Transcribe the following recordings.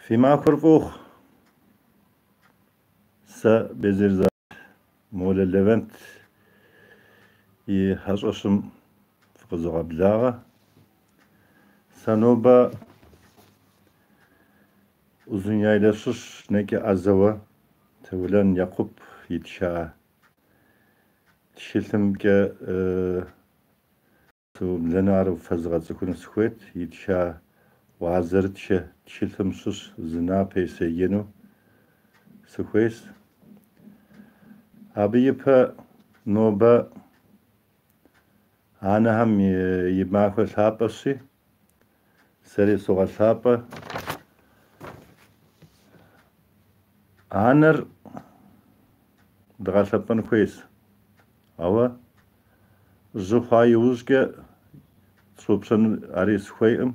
Фи махуэр фӏы ухъу. Сэ Безир Молэ Левент и хьэщӏэщым фыкъызогъэблагъэ. Сэ нобэ Узуняйлэ щыщ нэкӏэ ӏэзэуэ Тэулэн Якъуб итха тхылъымкӏэ сыублэну ар фэзгъэцӏыхуну сыхуейт. Итха Гъуазэрытхэ тхылъым щыщ зы напэ седжэну сыхуейс. Абы ипэ нобэ анэхэм и махуэ лъапӏэщи, сэри согъэлъапӏэ. Анэр дгъэлъэпӏэн хуейщ, ауэ жьы хъуа иужькӏэ тщыгъупщэну ари сыхуейкъым.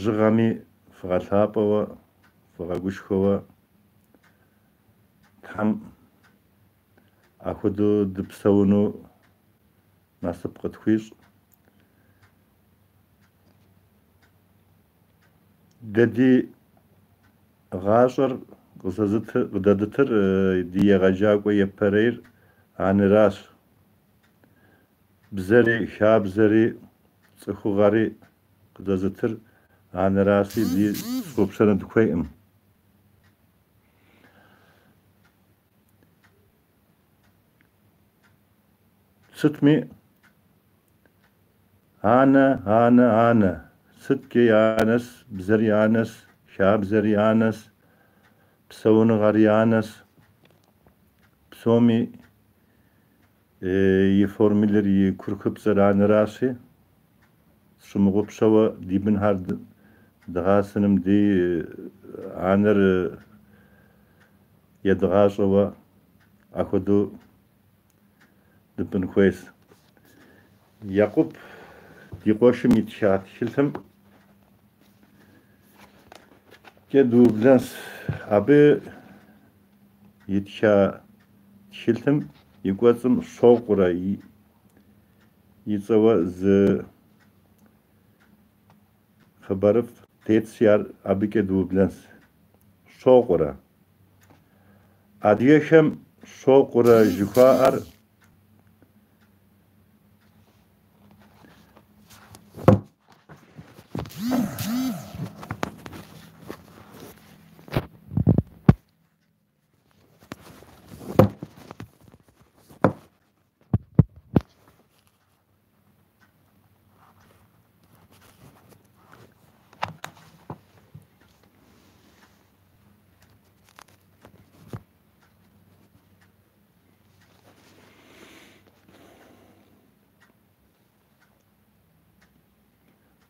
Жьыгъэми фыгъэлъапӏэуэ, фыгъэгушхуэуэ Тхьэм апхуэдэу дыпсэуну насып къытхуищӏ. Дэ ди гъащӏэр къызэзытыр, къыдэдытыр ди егъэджакӏуэ япэрейр анэращ. Бзэри, хабзэри, цӏыхугъэри къыдэзытыр анэращи, ди тщыгъупщэну дыхуейкъым. Сытми, анэ, анэ, анэ, сыткӏи анэс, бзэри анэс, хабзэри анэс, псэуныгъэри анэс. Псоми и формулэр, и курыхыпсэр анэращи, тщымыгъупщэуэ ди бынхэр дгъасэным ди анэр едгъащӏэуэ апхуэдэу дыпӏын хуейщ. Якъуб ди къуэшым итха тхылъым кӏэ дыублэнщ. Абы итха тхылъым и кӏуэцӏым Щокъурэ и цӏэуэ зы хъыбарыфӏ тетщи, ар абыкӏэ дыублэнщ. Щокъурэ. Адыгэхэм Щокъурэ жыхуаӏэр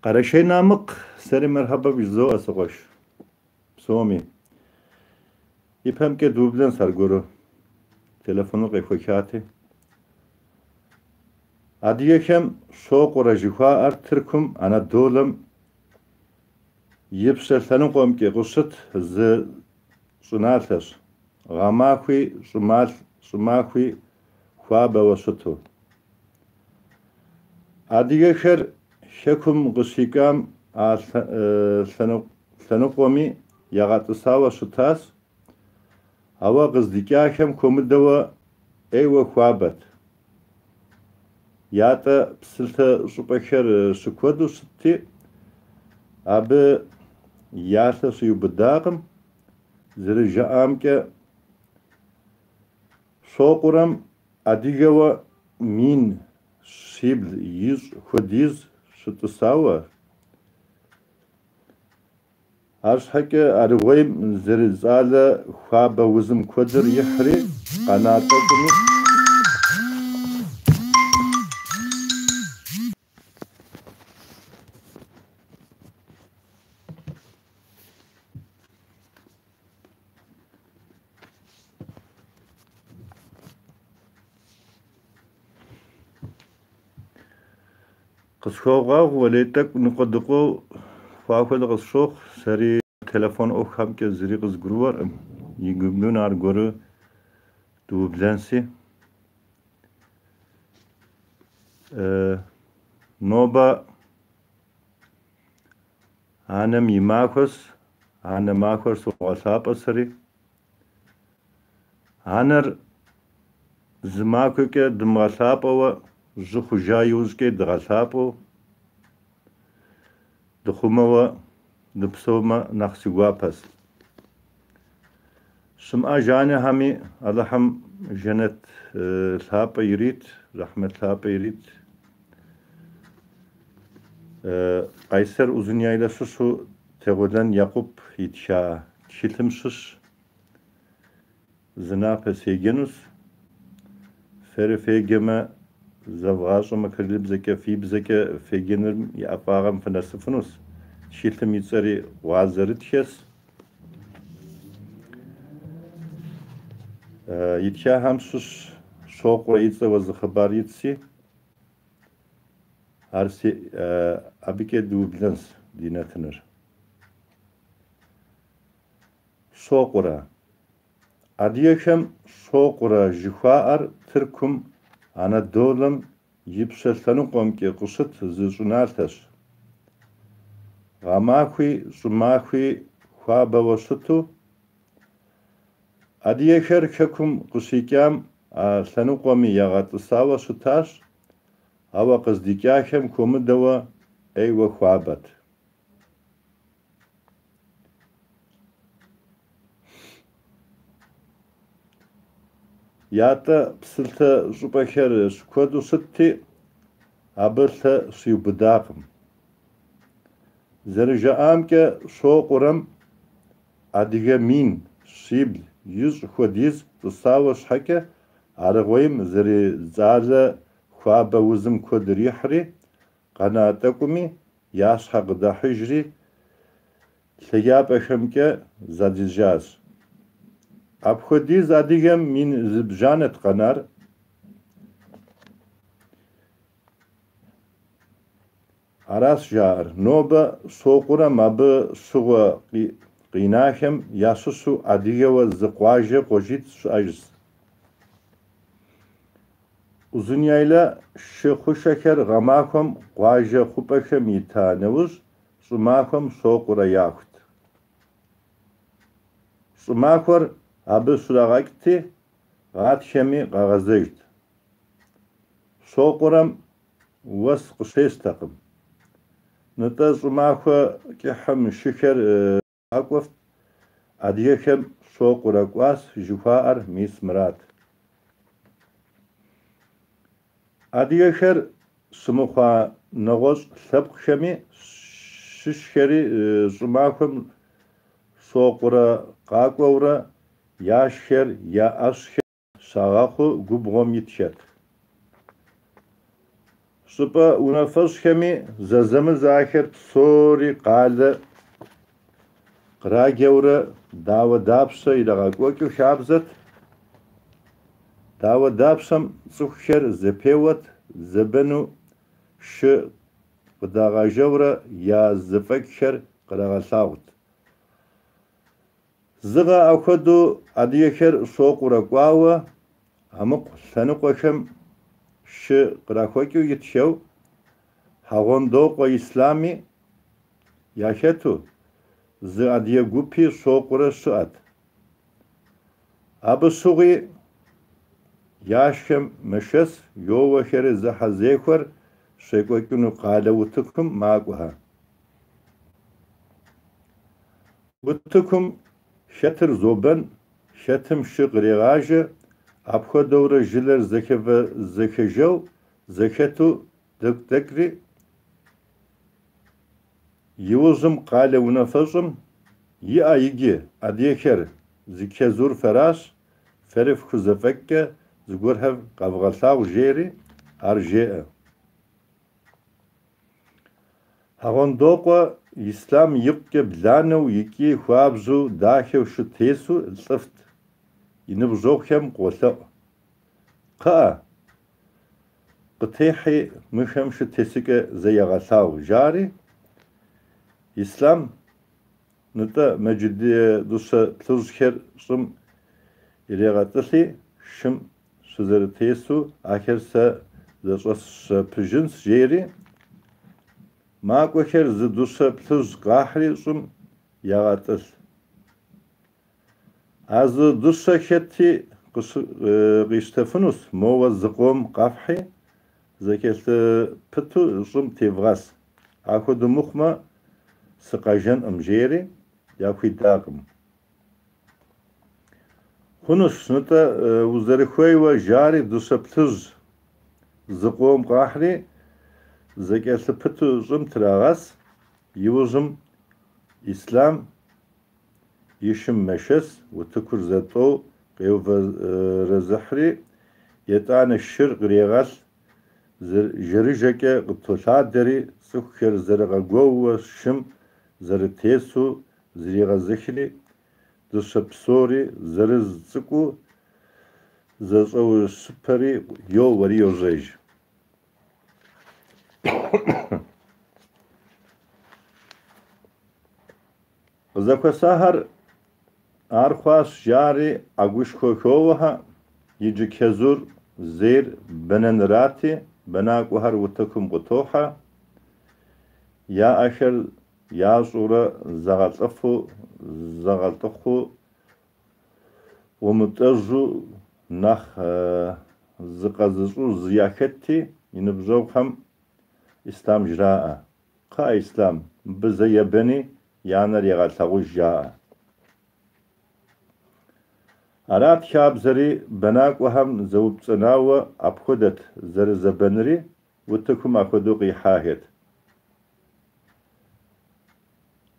Къэрэшей Намыкъ, сэри мэрхьэбэ вжызоӏэ, си къуэш, псоми. Ипэмкӏэ дыублэнщ аргуэру. Телефоныр къехуэхати. Адыгэхэм Щокъурэ жыхуаӏэр Тыркум, Анадолэм ипщэ лъэныкъуэмкӏэ къыщыт зы щӏыналъэщ, гъэмахуи щӏымахуи хуабэуэ щыту. Адыгэхэр хэкум къыщикӏам а лъэныкъуэми ягъэтӏысауэ щытащ, ауэ къыздикӏахэм хуэмыдэуэ ӏейуэ хуабэт. Ятӏэ псылъэ щӏыпӏэхэр щыкуэду щытти, абы я лъэ щиубыдакъым. Зэрыжаӏамкӏэ, Щокъурэм адыгэуэ 1100 хуэдиз щытӏысауэ, арщхьэкӏэ аргъуейм зэрыцӏалэ хуабэ узым куэдыр ихьри, къэна тӏэкӏуми. Къысхуэгъэгъу, уэлей тӏэкӏу ныкъуэдыкъуэу хъуа хуэдэ къысщохъу, сэри телефон ӏуэхухэмкӏэ зыри къызгурыӏуэркъым. Иджыпсту аргуэру дыублэнси. Нобэ Анэм и махуэщ, анэ махуэр согъэлъапӏэ сэри. Анэр зы махуэкӏэ дымыгъэлъапӏэуэ, жьы хъужа иужькӏэ дгъэлъапӏэу, дыхъумэуэ дыпсэумэ нэхъ си гуапэщ. Щымыӏэж анэхэми Алыхьым жэнэт лъапӏэ ирит, рэхьмэт лъапӏэ ирит. Къайсэр Узуняйлэ щыщу Тегъулэн Якъуб итха тхылъым щыщ зы напэ седжэнущ. Фэри феджэмэ, зэвгъащӏэмэ кырылыбзэкӏэ, фи бзэкӏэ феджэным и ӏэфӏагъэм фынэсыфынущ. Тхылъым и цӏэри Гъуазэрытхэщ. Итхахэм щыщ Щокъурэ и цӏэуэ зы хъыбар итщи, ар абыкӏэ дыублэнщ ди нэтыныр. Щокъурэ. Адыгэхэм Щокъурэ жыхуаӏэр Тыркум, Анадолэм ипщэ лъэныкъуэмкӏэ къыщыт зы щӏыналъэщ. Гъэмахуи щӏымахуи хуабэуэ щыту, адыгэхэр хэкум къыщикӏам а лъэныкъуэми ягъэтӏысауэ щытащ, ауэ къыздикӏахэм хуэмыдэуэ ӏейуэ хуабэт. Ятӏэ псылъэ щӏыпӏэхэр щыкуэду щытти, абы лъэ щиубыдакъым. Зэрыжаӏамкӏэ, Щокъурэм адыгэ мин, щибл, ищӏ хуэдиз тӏысауэ щхьэкӏэ, аргъуейм зэридзалэ хуабэ узым куэд ирихьри, къэна тӏэкӏуми я щхьэ къыдахьыжри, лъагапӏэхэмкӏэ задзыжащ. Апхуэдиз адыгэм мин зыбжанэт къэнар. Аращ жаӏэр. Нобэ Щокъурэм абы щыгъуэ къинахэм ящыщу адыгэуэ зы къуажэ къуажитӏ щыӏэжщ. Узуняйлэ шы хъушэхэр гъэмахуэм къуажэ хъупӏэхэм ита нэужь, щӏымахуэм Щокъурэ яхут. Щӏымахуэр абы щрагъэкӏти, гъатхэми къагъэзэжт. Щокъурэм уэс къыщестэкъым. Нтӏэ щӏымахуэ кӏыхьым шыхэр къакӏуэфт, адыгэхэм Щокъурэ кӏуащ жыхуаӏэр мис мырат. Адыгэхэр щымыхъуа нэгъуэщӏ лъэпкъхэми щыщхэри щӏымахуэм Щокъурэ къакӏуэурэ яшхэр, я ӏэщхэр щагъэхъу губгъуэм итхэт. Щӏыпӏэ унафэщӏхэми зэзэмызэ ахэр псори къалэ къраджэурэ дауэдапщэ ирагъэкӏуэкӏыу хабзэт. Дауэдапщэм цӏыхухэр зэпеуэт, зэбэну шы къыдагъажэурэ я зэфӏэкӏхэр кърагъэлъагъут. Зы гъэ апхуэдэу адыгэхэр Щокъурэ кӏуауэ, Амыкъу лъэныкъуэхэм шы кърахуэкӏыу итхэу, Хьэгъундокъуэ Ислъами яхэту, зы адыгэ гупи Щокъурэ щыӏэт. Абы щыгъуи яшхэм мэшэс, йоуэхэри зэхьэзэхуэр щекӏуэкӏыну къалэ утыкум макӏуэхэ. Утыкум хэтыр зобэн, хэтым шы кърегъажэ, апхуэдэурэ жылэр зэхэвэ-зэхэжэу зэхэту тӏэкӏу дэкӏри, иужьым къалэ унафэщӏым иӏэ иджы адыгэхэр зи чэзур фэращ, фэри фхузэфӏэкӏкӏэ зыгуэрхэр къэвгъэлъагъу, жери ар жеӏэ. Хьэгъундокъуэ Ислъам икъукӏэ бланэу икӏи хуабжьу дахэу шы тесу лӏыфӏт, и ныбжьэгъухэм къолъэӏу. Кхъыӏэ, къытехьи мыхэм шы тесыкӏэ зэ егъэлъагъу, жари Ислъам нтӏэ мэджыдей дыщэ плъыжьхэр щӏым ирегъэтӏылъи, шым щызэрытесу ахэр сэ зэщӏэсщэпыжынщ, жери. Макӏуэхэр зы дыщэ плъыжь къахьри щӏым ягъэтӏылъ. А зы дыщэ хэти къищтэфынущ, моуэ зыкъом къэфхьи, зэкӏэлъыпыту щӏым тевгъэс. Апхуэдэу мыхъумэ, сыкъэжэнкъым, жери яхуидакъым. Хъунущ, нтӏэ, узэрыхуейуэ, жари дыщэ плъыжь зыкъом къахьри, зэкӏэлъыпыту щӏым трагъэс. Иужьым Ислъам и шым мэшэс, утыкур зэ-тӏэу къеуфэрэзыхьри, етӏанэ шыр кърегъэлъ, жэрыжэкӏэ къытолъадэри, цӏыхухэр зэрыгъэгуоууэ шым зэрытесу зригъэзыхри, дыщэ псори зырыз цӏыкӏуу зэщӏеущыпэри йоуэри йожьэж. Къызэхуэсахэр ар хъуащ, жари ӏэгушхуэ хуоуэхэ, иджы чэзур зейр бэнэнырати, бэнакӏуэхэр утыкум къытохьэ, я ӏэхэр ящӏурэ загъэлӏыфу, загъэлӏыхъуу, гъумэтӏэжьу нэхъ зыкъэзыщӏыж зы яхэтти, и ныбжьэгъухэм Ислъам жраӏэ: Кхъыӏэ, Ислъам, мыбы зэ ебэни, я нэр егъэлъагъуж, жаӏэ. Арат хабзэри, бэнакӏуэхэм заупцӏэнауэ апхуэдэт зэрызэбэнри, утыкум апхуэдэу къихьахэт.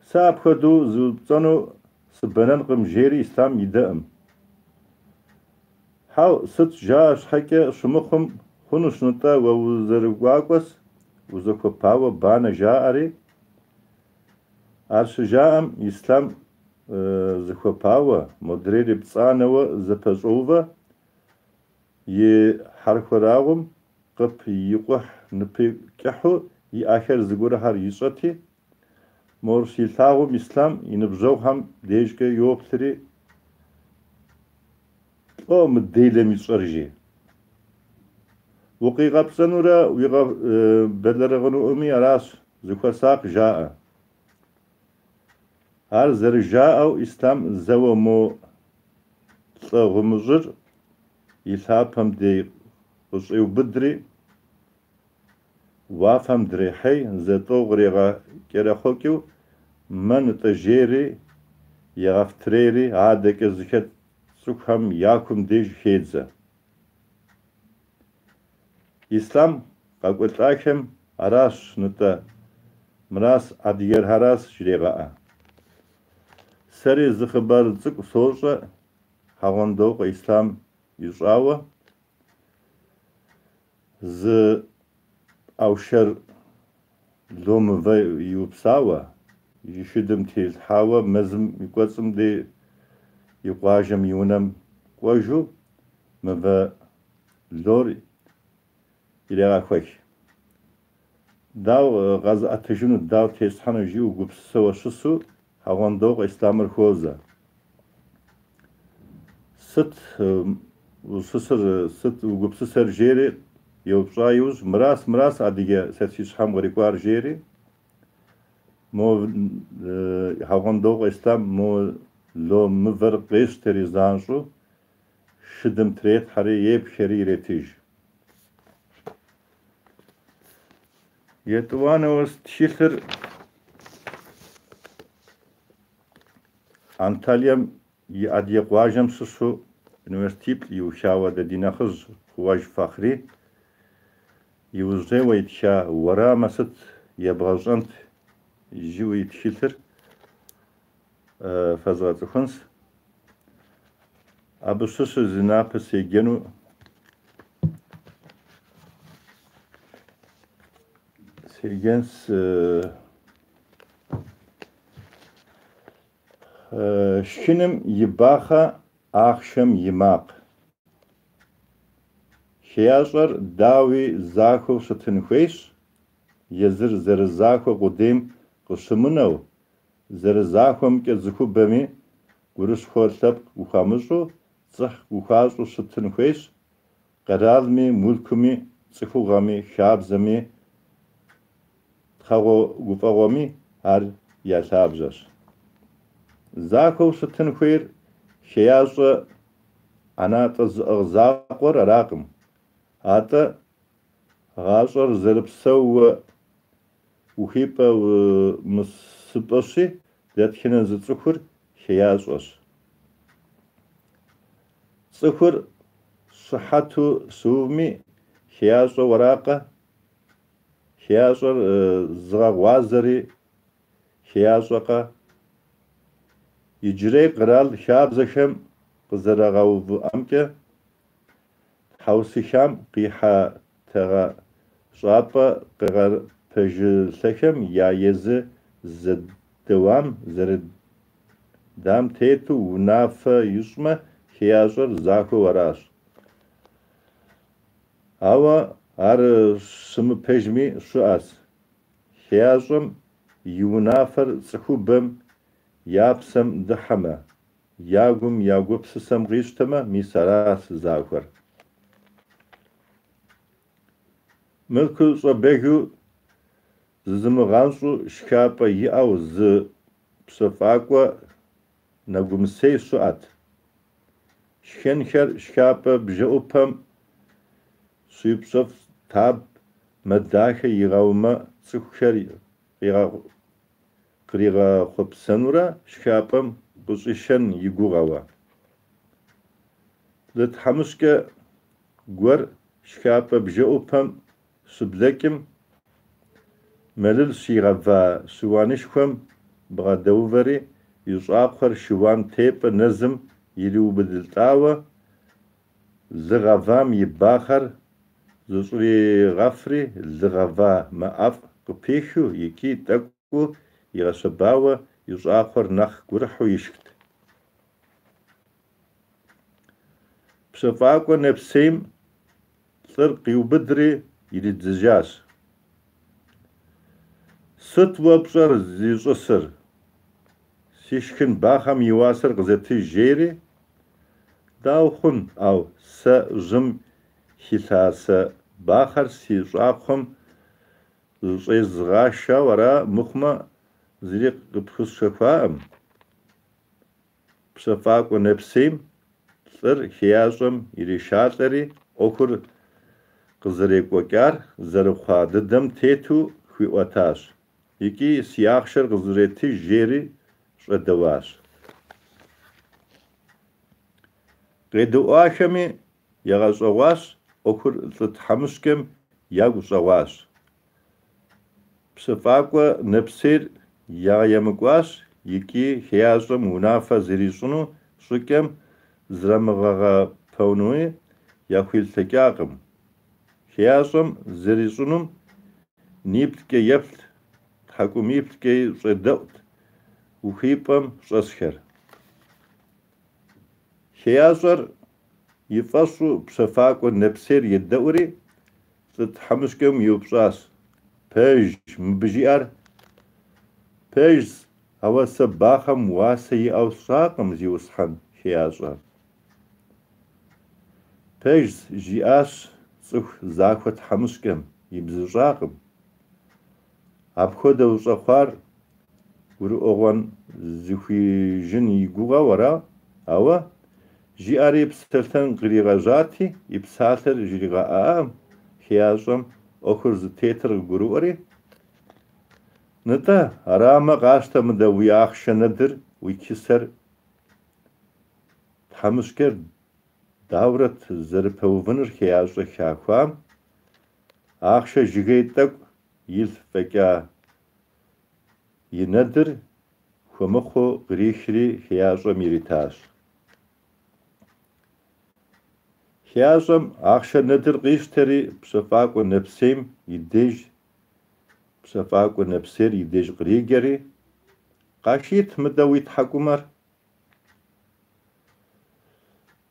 Сэ апхуэдэу зыупцӏэну сыбэнэнкъым, жери Ислъам идэкъым. Хьэу, сыт жаӏэ щхьэкӏэ щымыхъум, хъунущ нтӏэ, уэ узэрыгуакӏуэс, узэхуэпауэ банэ, жаӏэри. Ар щыжаӏэм, Ислъам зыхуэпауэ, модрейри пцӏанэуэ зэпэщӏоувэ, и хьэрхуэрэгъум къыпикъухь ныпикӏыхьу и ӏэхэр зыгуэрхэр ищӏэти, мор щилъагъум Ислъам и ныбжьэгъухэм дежкӏэ йоплъри, Лӏо мы делэм ищӏэр, жи. Укъигъэпцӏэнурэ уигъэбэлэрыгъынуӏыми аращ, зыхуэсакъ, жаӏэ. Ар зэрыжаӏэу Ислъам зэуэ мо лӏы гъумыжьыр и лъапэм дей къыщӏеубыдри, уафэм дрехьей, зэ-тӏэу кърегъэкӏэрэхъуэкӏыу, мэ нтӏэ жери, егъэфтрейри, адэкӏэ зыхэт цӏыхухэм я кум деж хедзэ. Ислъам къекӏуэлӏахэм аращ нтӏэ, мырас адыгэрхэрас жрегъэӏэ. Сэри зы хъыбар цӏыкӏу сощӏэ Хьэгъундокъуэ Ислъам ищӏауэ, зы аушэр ло мывэ иупсауэ, и шыдым трилъхьауэ мэзым и кӏуэцӏым дей и къуажэм и унэм кӏуэжу мывэ лор ирегъэхуэх. Дауэ къэзыӏэтыжыну, дауэ теслъхьэну жиӏэу гупсысэуэ щысу Хьэгъундокъуэ Ислъамыр хуозэ. Сыт ущысыр, сыт угупсысэр жери еупщӏа иужь, мырас, мырас адыгэ сэ си щхьэм кърикӏуар жери, мо Хьэгъундокъуэ Ислъам мо ло мывэр къещтэри занщӏэу шыдым трелъхьэри епхэри иретыж. Етӏуанэуэ тхылъыр Анталием и адыгэ къуажэм щыщу университетиплӏ иухауэ дэ ди нэхъыжь Хъуэж Фахъри иужьрейуэ итха Уэрамэ сыт ебгъэщӏэнт жиӏэу и тхылъыр фэзгъэцӏыхунщ. Абы щыщу зы напэ седжэну седжэнщ. Шхыным и бахъэ, ахъшэм и макъ. Хеящӏэр, дауи, захуэу щытын хуейщ, езыр зэрызахуэ къудейм къыщымынэу, зэрызахуэмкӏэ цӏыхубэми гурыщхъуэ лъэпкъ ухуамыщӏу, дзыхь ухуащӏу щытын хуейщ, къэралми, мылъкуми, цӏыхугъэми, хабзэми. Тхъэгъуэ гуфӏэгъуэми ар я лъабжьэщ. Захуэу щытын хуейр хеящӏэ ӏэнатӏэ зыӏыгъ закъуэр аракъым, атӏэ гъащӏэр зэрыпсэууэ ухуипӏэ мысыпӏэщи, дэтхэнэ зы цӏыхур хеящӏэщ. Цӏыхур щыхьэту щыувми, хеящӏэу аракъэ? Хеящӏэр зыгъэгъуазэри хеящӏэкъэ? Иджырей къэрал хабзэхэм къызэрагъэувыӏэмкӏэ, тхьэусыхам къихьа тегъэщӏапӏэ къэгъэпэжылъэхэм я езы зэдэуам зэридам тету унафэ ищӏмэ, хеящӏэр захуэу аращ. Ауэ ар щымыпэжми щыӏэщ. Хеящӏэм и унафэр цӏыхубэм я псэм дыхьэмэ, я гум, я гупсысэм къищтэмэ, мис аращ захуэр. Мылъку щӏэбэгыу зызымыгъэнщӏу шхапӏэ иӏэу зы пщэфӏакӏуэ нэгумысей щыӏэт. Шхынхэр шхапӏэ бжэӏупэм щиупщэфӏт, мэ дахэ игъэумэ цӏыхухэр къригъэхъуэпсэнурэ шхапӏэм къыщӏишэн и гугъэуэ. Лӏы тхьэмыщкӏэ гуэр шхапӏэ бжэӏупэм щыблэкӏым, мэлыл щигъэва шыуанышхуэм бгъэдэувэри, и щӏакхъуэр шыуан тепӏэ нэзым ириубыдылӏауэ, лы гъэвам и бахъэр зыщӏригъэфри, лы гъэва мэ ӏэфӏ къыпихыу икӏи тӏэкӏу игъэщэбауэ и щӏакхъуэр нэхъ гурыхьу ишхт. Пщэфӏакӏуэ нэпсейм лӏыр къиубыдри иридзыжащ. Сыт уэ пщӏэр зищӏысыр? Си шхын бахъэм и уасэр къызэтыж, жери? Дауэ хъун, ӏэу, сэ жьым хилъасэ бахъэр си щӏакхъуэм зыщӏезгъашауэ ара мыхъумэ, зыри къыпхуэсщэхуакъым. Пщэфӏакӏуэ нэпсейм лӏыр хеящӏэм иришалӏэри, ӏуэхур къызэрекӏуэкӏар зэрыхъуа дыдэм тету хуиӏуэтащ икӏи си ахъшэр къызретыж, жери щӏэдэуащ. Къедэӏуахэми ягъэщӏэгъуащ, ӏуэхур лӏы тхьэмыщкӏэм ягу щӏэгъуащ. Пщэфӏакӏуэ нэпсейр ягъэемыкӏуащ икӏи хеящӏэм унафэ зэрищӏыну щӏыкӏэм зрамыгъэгъэпэунуи яхуилъэкӏакъым. Хеящӏэм зэрищӏынум ниплӏкӏэ еплът, тхьэкӏумиплӏкӏэ щӏэдэӏут ухуипӏэм щӏэсхэр. Хеящӏэр и фӏэщу пщэфӏакӏуэ нэпсейр едэӏури, лӏы тхьэмыщкӏэм еупщӏащ: Пэж мыбы жиӏэр? Пэжщ, ауэ сэ бахъэм уасэ иӏэу сщӏакъым, зиусхьэн хеящӏэ. Пэжщ, жиӏащ цӏыху захуэ тхьэмыщкӏэм, ибзыщӏакъым. Апхуэдэу щӏэхъуар гурыӏуэгъуэн зыхуижын и гугъэу ара, ауэ жиӏэри псэлъэн къригъэжьати, и псалъэр жригъэӏакъым, хеящӏэм ӏуэхур зытетыр къыгурыӏуэри, Нтӏэ, арамэ, къащтэ мыдэ уи ахъшэ нэдыр, уи чысэр. Тхьэмыщкӏэр даурэт зэрыпэувынур хеящӏэ хахуам, ахъшэ жыгей тӏэкӏу илъ фӏэкӏа и нэдыр хуэмыхъуу кърихри хеящӏэм иритащ. Хеящӏэм ахъшэ нэдыр къищтэри пщэфӏакӏуэ нэпсейм и деж пщэфӏакӏуэ нэпсейр и деж къриджэри, Къашийт мыдэ уи тхьэкӏумэр.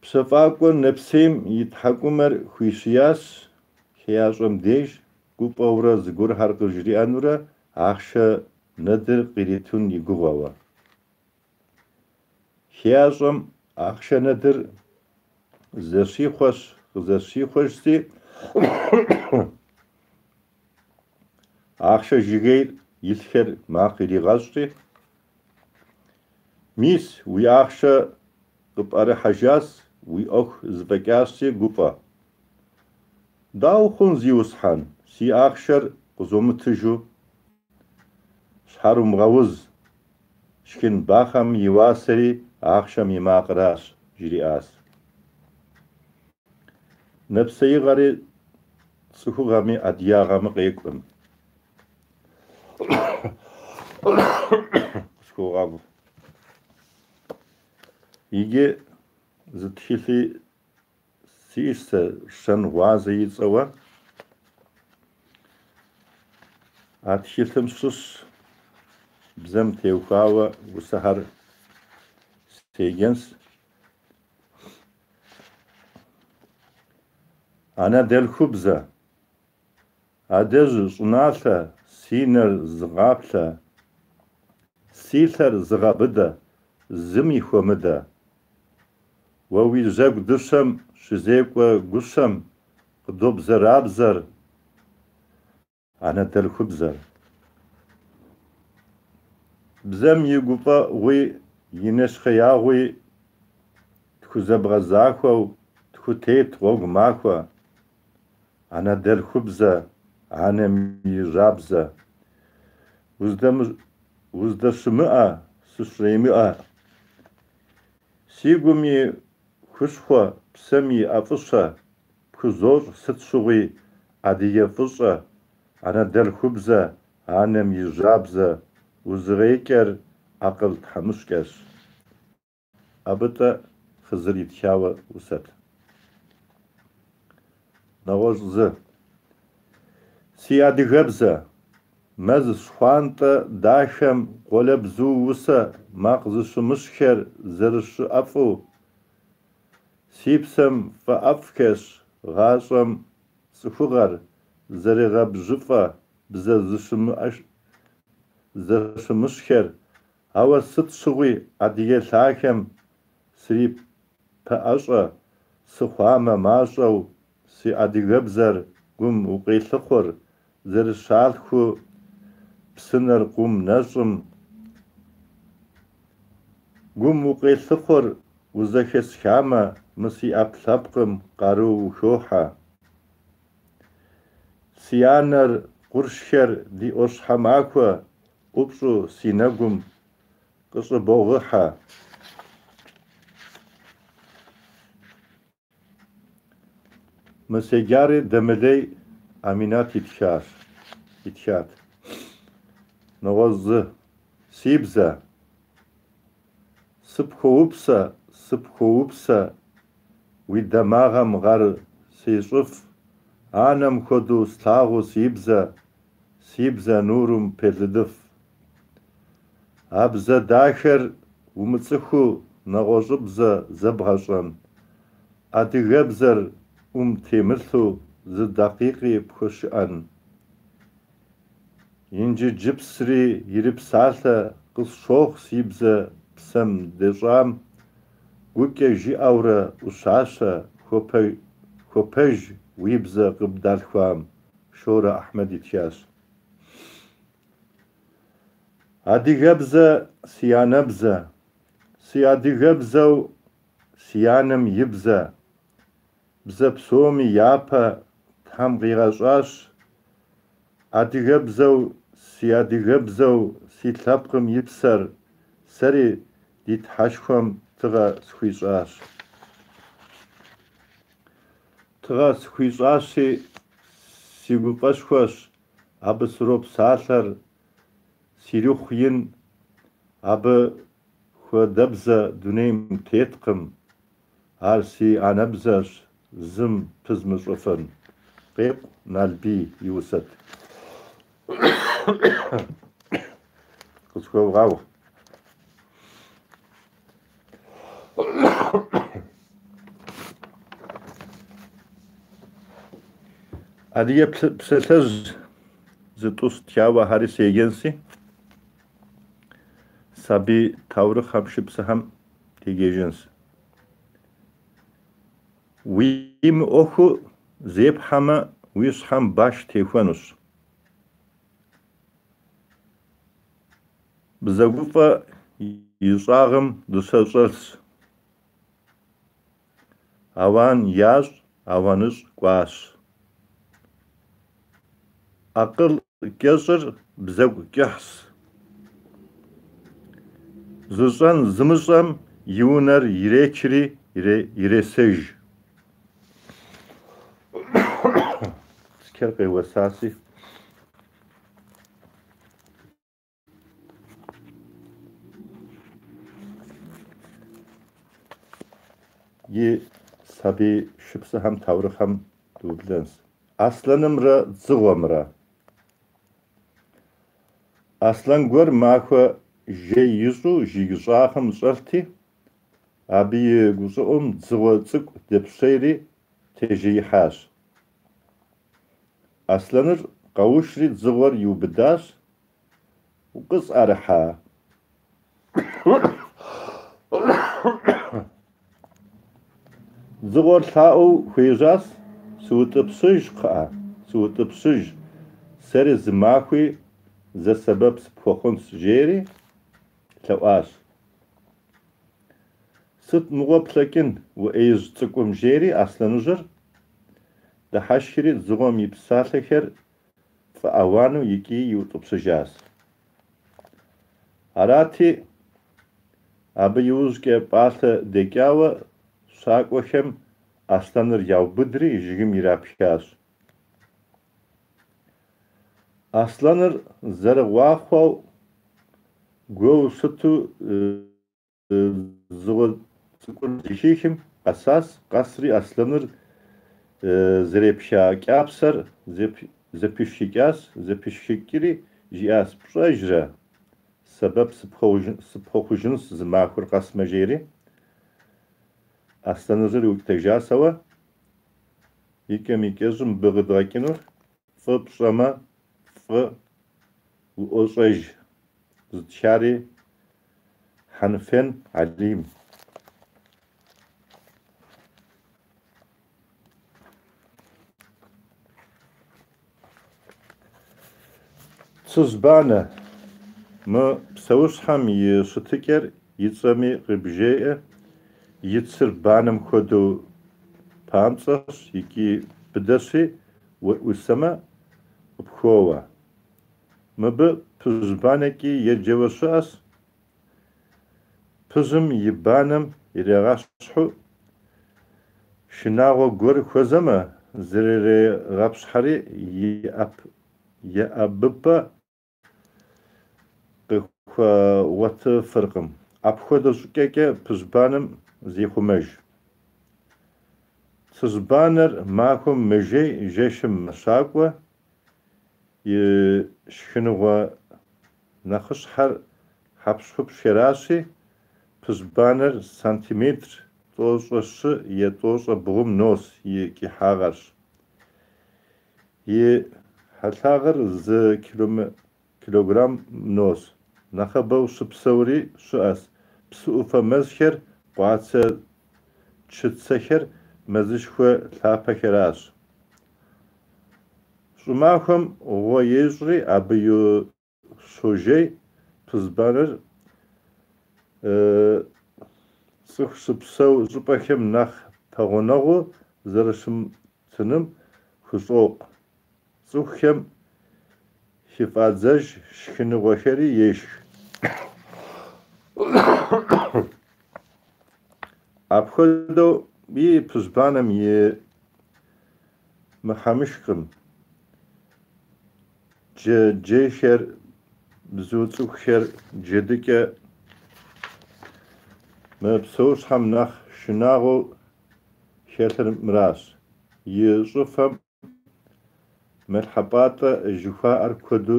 Пщэфӏакӏуэ нэпсейм и тхьэкӏумэр хуишиящ хеящӏэм деж, гуфӏэурэ зыгуэрхэр къыжриӏэнурэ ахъшэ нэдыр къиритын и гугъэуэ. Хеящӏэм ахъшэ нэдыр зэщихъуэщ, къызэщихъуэжри, Ахъшэ жыгейр илъхэр макъ иригъэщӏри, мис, уи ахъшэ къыпӏэрыхьэжащ, уи ӏуэху зэфӏэкӏащи, гуфӏэ. Дауэ хъун, зиусхьэн, си ахъшэр къызомытыжу? Щхьэр умыгъэуз, шхын бахъэм и уасэри ахъшэм и макъращ, жриӏащ. Нэпсеигъэри цӏыхугъэми адыгагъэми къекӏукъым. Къысхуогъэгъу. Иджы зы тхылъи сиӏэщ сэ Щэнгъуазэ и цӏэуэ. А тхылъым щыщ бзэм теухуауэ усэхэр седжэнщ. Анэдэлъхубзэ. Адэжь щӏыналъэ, си нэр зыгъаплъэ, си лъэр зыгъэбыдэ, зыми хуэмыдэ. Уэ уи жьэгу дыщэм щызекӏуэ гущэм къыдобзэрабзэр анэдэлъхубзэр. Бзэм и гуфӏэгъуи и нэщхъеягъуи тхузэбгъэзахуэу тхутет гъуэгу махуэ. Анэдэлъхубзэ, анэм и жьабзэ. Уздэщымыӏэ, сыщремыӏэ. Си гум и хущхъуэ, псэм и ӏэфӏыщэ, пхузощӏ сыт щыгъуи адыгэ фӏыщӏэ, анэдэлъхубзэ, анэм и жьабзэ, узыгъекӏэр акъыл тхьэмыщкӏэщ. Абытӏэ Хъызыр итхауэ усэт. Нэгъуэщӏ зы. Си адыгэбзэ. Мэз щхъуантӏэ дахэм къуалэбзу усэ макъ зыщымыщхэр зэрыщыӏэфӏу, си псэм фӏэӏэфӏхэщ гъащӏэм цӏыхугъэр зэригъэбжьыфӏэ бзэ зэщымыщхэр, ауэ сыт щыгъуи адыгэ лъахэм срипэӏэщӏэ сыхъуамэ мащӏэу си адыгэбзэр гум укъелъыхъур зэрыщалъху псынэр къум нэщӏым. Гум укъелъыхъур узэхэсхамэ, мы си ӏэпкълъэпкъым къару ухохьэ. Си анэр къуршхэр ди ӏуащхьэмахуэ ӏупщӏу си нэгум къыщӏыбогъыхьэ. Мы седжари Дэмылей Аминат итхащ, итхат. Нэгъуэщӏ зы. Си бзэ. Сыпхуоупсэ, сыпхуоупсэ, уи дамагъэм гъэр сещӏыф, анэм хуэдэу слъагъуу си бзэ, си бзэ нурым пелыдыф. А бзэ дахэр умыцӏыхуу нэгъуэщӏыбзэ зэбгъэщӏэн, адыгэбзэр ӏум темылъу зы дакъикъи пхуэщыӏэн. Инджыджыпсри ирипсалъэ къысщохъу си бзэ псэм дэщӏам, гукӏэ жиӏэурэ ӏущащэ хуэпэж уи бзэ къыбдалъхуам, Шорэ Ахьмэд итхащ. Адыгэбзэ си анэбзэ, си адыгэбзэу си анэм и бзэ, бзэ псоми япэ Тхьэм къигъэщӏащ, адыгэбзэу си адыгэбзэу си лъэпкъым и псэр сэри ди Тхьэшхуэм тыгъэ схуищӏащ. Тыгъэ схуищӏащи, си гуфӏэшхуэщ, абы сропсалъэр, сирихъу ин, абы хуэдэбзэ дунейм теткъым, ар си анэбзэщ, зым пызмыщӏыфын. Къекъу Налбий и усэт. Къысхуэвгъэгъу. Адыгэ псалъэжь зытӏущ тхауэ ахэри седжэнси, сабий таурыхъхэм, шыпсэхэм деджэжынщ. Уи мыӏуэху зепхьэмэ, уи щхьэм баш техуэнущ. Бзэгуфӏэ и щӏагъым дыщэ щӏэлъщ. Ауан ящӏ, ауаныщӏ кӏуащ. Акъыл кӏэщӏыр бзэгу кӏыхьщ. Зыщӏэн зымыщӏэм и унэр иречри иресэж. Скер къеуэсаси. И сабий шыпсэхэм таурыхъхэм дыублэнщ. Аслъэнымрэ дзыгъуэмрэ. Аслъэн гуэр махуэ жей ищӏу жыг щӏагъым щӏэлъти, абы и гущӏыӏум дзыгъуэ цӏыкӏу дэпщейри тежеихьащ. Аслъэныр къэушри дзыгъуэр иубыдащ. Укъысӏэрыхьа? Дзыгъуэр лъаӏуэу хуежьащ: Сыутӏыпщыж, кхъыӏэ, сыутӏыпщыж, сэри зы махуи зэ сэбэп сыпхуэхъунщ, жери лъэӏуащ. Сыт мыгъуэ плъэкӏын, уӏеижь цӏыкӏум, жери аслъэныжьыр дыхьэшхри дзыгъуэм и псалъэхэр фӏэауану икӏи иутӏыпщыжащ. Арати, абы иужькӏэ пӏалъэ дэкӏауэ щакӏуэхэм аслъэныр яубыдри жыгым ирапхащ. Аслъэныр зэрыгъуахъуэу гуоу щыту дзыгъуэ цӏыкӏур зэхихым къэсащ, къэсри аслъэныр зэрепха кӏапсэр зэпишхыкӏащ, зэпишхыкӏри жиӏащ: Пщӏэжрэ, сэбэп сыпхуэхъужынщ зы махуэр къэсмэ, жери. Аслъэныжьыр иукӏытэжащ, ауэ икӏэм-икӏэжым мыбы къыдгъэкӏынур фӏы пщӏэмэ, фӏы уӏуощӏэж, зытхари Хьэнфэн Алим. Цыжьбанэ. Мы псэущхьэм и щытыкӏэр и цӏэми къыбжеӏэ, и цыр банэм хуэдэу памцӏэщ икӏи быдэщи, уеӏусэмэ, къыпхоуэ. Мыбы пыжь банэкӏи еджэуэ щыӏэщ. Пыжьым и банэм ирагъэщхьу шынагъуэ гуэр хуэзэмэ, зрырегъэпщхьэри еӏэбыпӏэ къыхуэгъуэтыфыркъым. Апхуэдэ щӏыкӏэкӏэ пыжь банэм зехъумэж. Цыжьбанэр махуэм мэжей, жэщым мэщакӏуэ, и шхыныгъуэ нэхъыщхьэр хьэпщхупщхэращи, пыжь банэр сантиметр 1.5 е 1.3 нос и кӏыхьагъырщ. И хьэлъагъыр 1 килограмм нос. Нэхъыбэу щыпсэури щыӏэщ. Псы ӏуфэ мэзхэр, къуацэ чыцэхэр, мэзышхуэ лъапэхэращ. Щӏымахуэм гъуэ ещӏри абы щожей пыжьбанэр цӏыху щыпсэу щӏыпӏэхэм нэхъ пэгъунэгъуу зэрыщымытыным хущӏокъу. Цӏыхухэм хыфӏадзэж шхыныгъуэхэри ешх. Апхуэдэуи пыжьбанэм и мыхьэмышхкъым джэджьейхэр, бзу цӏыкӏухэр, джэдыкӏэ. Мы псэущхьэм нэхъ шынагъуэу хэлъыр мыращ: и щӏыфэм мэлхьэпӏатӏэ жыхуаӏэр куэду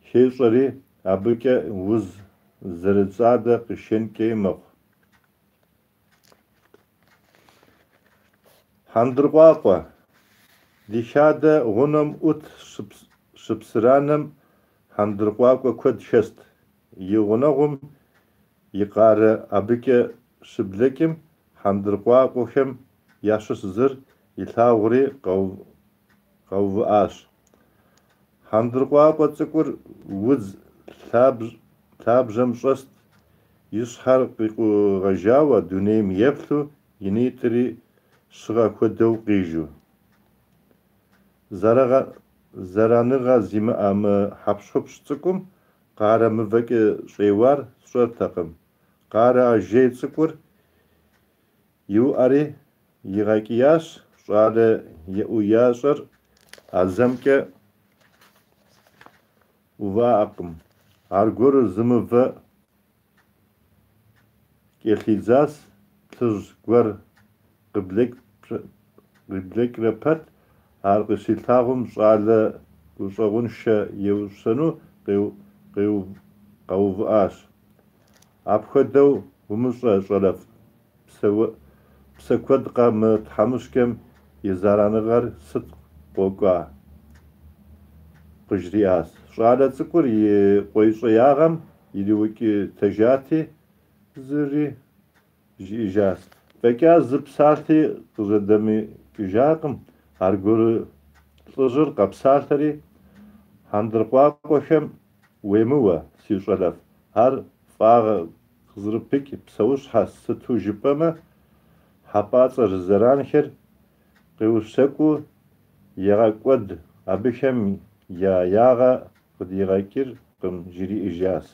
хещӏэри, абыкӏэ уз зэрыцӏалэ къишэнкӏи мэхъу. Хьэндыркъуакъуэ. Ди хадэ гъунэм ӏут шыпсыранэм хьэндыркъуакъуэ куэд хэст. И гъунэгъум и къарэ абыкӏэ щыблэкӏым, хьэндыркъуакъуэхэм ящыщ зыр илъагъури къэувыӏащ. Хьэндыркъуакъуэ цӏыкӏур удз лъабжьэм щӏэст, и щхьэр къикъугъэжауэ дунейм еплъу, и нитӏри щыгъэ хуэдэу къижу. Зэраныгъэ зимыӏэ мы хьэпщхупщ цӏыкӏум Къарэ мывэкӏэ щӏеуар сщӏэртэкъым. Къарэ ажей цӏыкӏур иуӏэри игъэкӏиящ, щӏалэ еӏуящӏэр а зэмкӏэ увыӏакъым. Аргуэру зы мывэ кӏэлъидзащ, плъыжь гуэр къыблэкӏрэ пэт, ар къыщилъагъум щӏалэ гущӏэгъуншэ еущэну къэувыӏащ. Апхуэдэу умыщӏэ, щӏалэфӏ, псэкуэдкъэ мы тхьэмыщкӏэм и зэраныгъэр сыт къокӏуа? Къыжриӏащ. Щӏалэ цӏыкӏур и къуейщӏеягъэм ириукӏытэжати, зыри жиӏэжащ. Фӏэкӏа зы псалъи къыжьэдэмыкӏыжакъым, аргуэру лӏыжьыр къэпсалъэри, хьэндыркъуакъуэхэм уемыуэ, си щӏалэфӏ, ар фӏагъэ къызэрыпыкӏ псэущхьэ сыту жыпӏэмэ, хьэпӏацӏэ зэранхэр къеущэкӏуу егъэкӏуэд, абыхэм я ягъэ къыдигъэкӏыркъым, жриӏэжащ.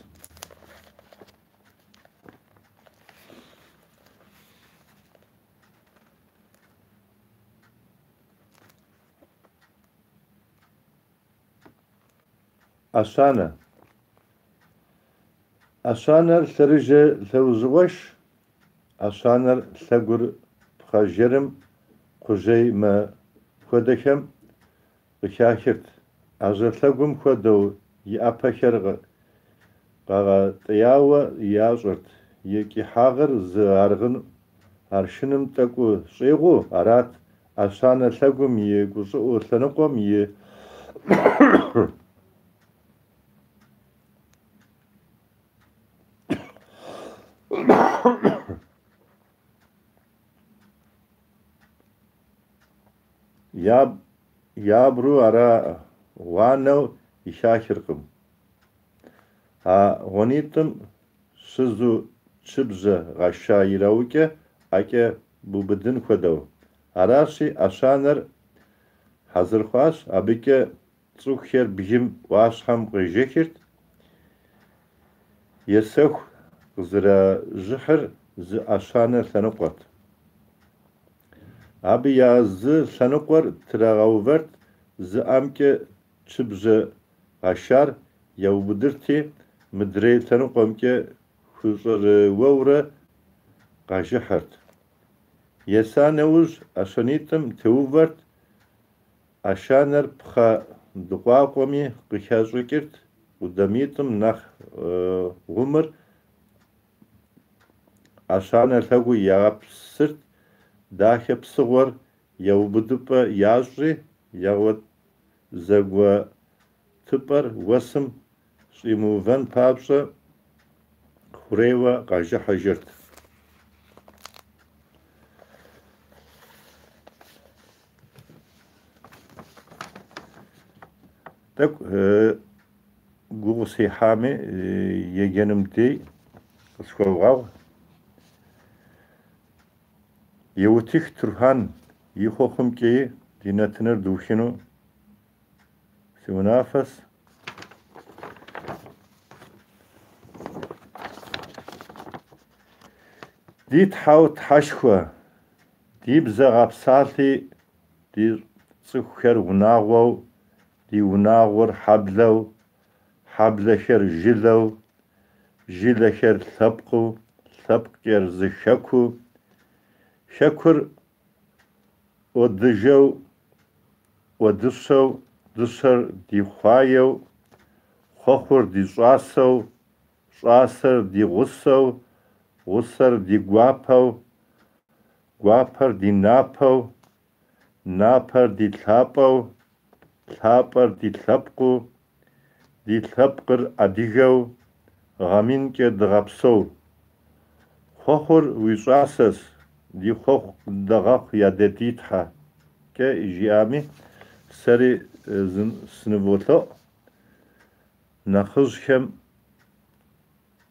ӏэщанэ. ӏэщанэр лъэрыжэ лӏэужьыгъуэщ. ӏэщанэр лъэгур пхъэжэрым, кхъужьей мэ хуэдэхэм къыхахырт. ӏэжьэ лъэгум хуэдэу и ӏэпэхэр къэгъэтӏеяуэ ящӏырт, и кӏыхьагъыр зы арщыным тӏэкӏу щӏигъуу арат. ӏэщанэ лъэгум и гущӏыӏу лъэныкъуэм и Ябру ара гъуанэу къыхахыркъым. А гъуанитӏым щызу чыбжьэ гъэша ираукӏэ ӏэкӏэ бубыдын хуэдэу. Аращи, ӏэщанэр хьэзыр хъуащ, абыкӏэ цӏыхухэр бгым ӏуащхьэм къежэхырт, есэху къызэражыхьыр зы ӏэщанэ лъэныкъуэт. Абы я зы лъэныкъуэр трагъэувэрт, зы ӏэмкӏэ чыбжьэ гъэшар яубыдырти, мыдрей лъэныкъуэмкӏэ хущӏэрыуэурэ къажыхьырт. Еса нэужь ӏэщанитӏым теувэрт, ӏэщанэр пхъэ дыкъуакъуэми къыхащӏыкӏырт, къудамитӏым нэхъ гъумыр ӏэщанэ лъэгуу ягъэпсырт, дахэ псыгъуэр еубыдыпӏэ ящӏри, зэгуэтыпӏэр уэсым щӏимыувэн папщӏэ хъурейуэ къажыхьыжырт. Тӏэкӏу гугъу сехьами, еджэным дей къысхуэвгъэгъу. Еутых Турхьэн и хъуэхъумкӏи ди нэтыныр духыну си унафэщ. Ди Тхьэу Тхьэшхуэ, ди бзэ гъэпсалъи, ди цӏыхухэр унагъуэу, ди унагъуэр хьэблэу, хьэблэхэр жылэу, жылэхэр лъэпкъыу, лъэпкъкӏэр зы хэкуу, хэкур ӏуэдыжэу, ӏуэдыщэу, дыщэр ди хъуаеу, хъуэхъур ди щӏасэу, щӏасэр ди гъусэу, гъусэр ди гуапэу, гуапэр ди напэу, напэр ди лъапӏэу, лъапӏэр ди лъэпкъыу, ди лъэпкъыр адыгэу, гъэ минкӏэ дыгъэпсэу. Хъуэхъур уи щӏасэщ, ди хъуэхъу къыддэгъэхъу я дэ ди Тхьэ, кӏэ жиӏами, сэри сыныволъэӏу нэхъыжьхэм.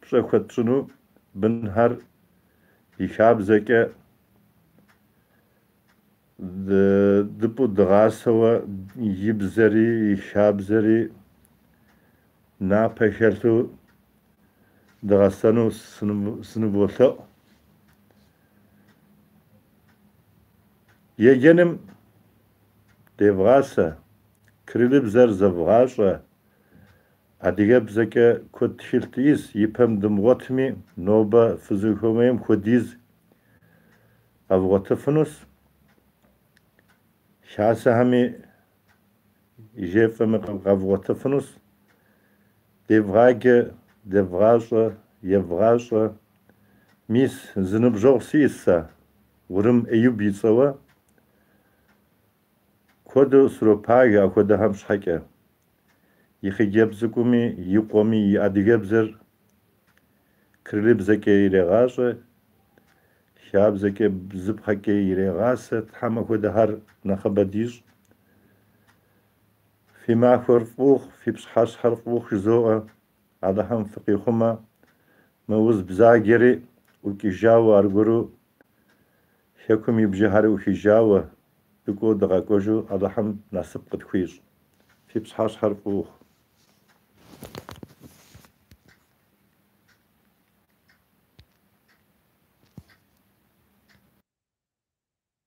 пщӏэ хуэтщӏыну, бынхэр и хабзэкӏэ дыпӏу дыгъасэуэ и бзэри, и хабзэри напэ хэлъу дыгъэсэну сыныволъэӏу. Еджэным девгъасэ, кириллыбзэр зэвгъащӏэ, адыгэбзэкӏэ куэд тхылъ ис, ипэм дымыгъуэтми, нобэ фызыхуэмейм хуэдиз къэвгъуэтыфынущ. Хасэхэми жефӏэми къэвгъуэтыфынущ. Девгъаджэ, девгъащӏэ, евгъащӏэ. Мис, зы ныбжьэгъу сиӏэщ сэ, Урым Эюб и цӏэуэ. Куэду сропагэ апхуэдэхэм щхьэкӏэ. И хъыджэбз цӏыкӏуми, и къуэми и адыгэбзэр кириллыбзэкӏэ ирегъащӏэ, хабзэкӏэ, бзыпхъэкӏэ ирегъасэ, Тхьэм апхуэдэхэр нэхъыбэ дищӏ. Фи махуэр фӏыухъу, фи пщыхьэщхьэр фӏыухъу жызоӏэ, Алыхьым фыкъихъумэ, мы уз бзаджэри ӏукӏыжауэ аргуэру Хэкум и бжэхэри ӏухыжауэ, дыкӏуэу дыкъэкӏуэжу Алыхьым насып къытхуищӏ. Фи пщыхьэщхьэр фӏыухъу.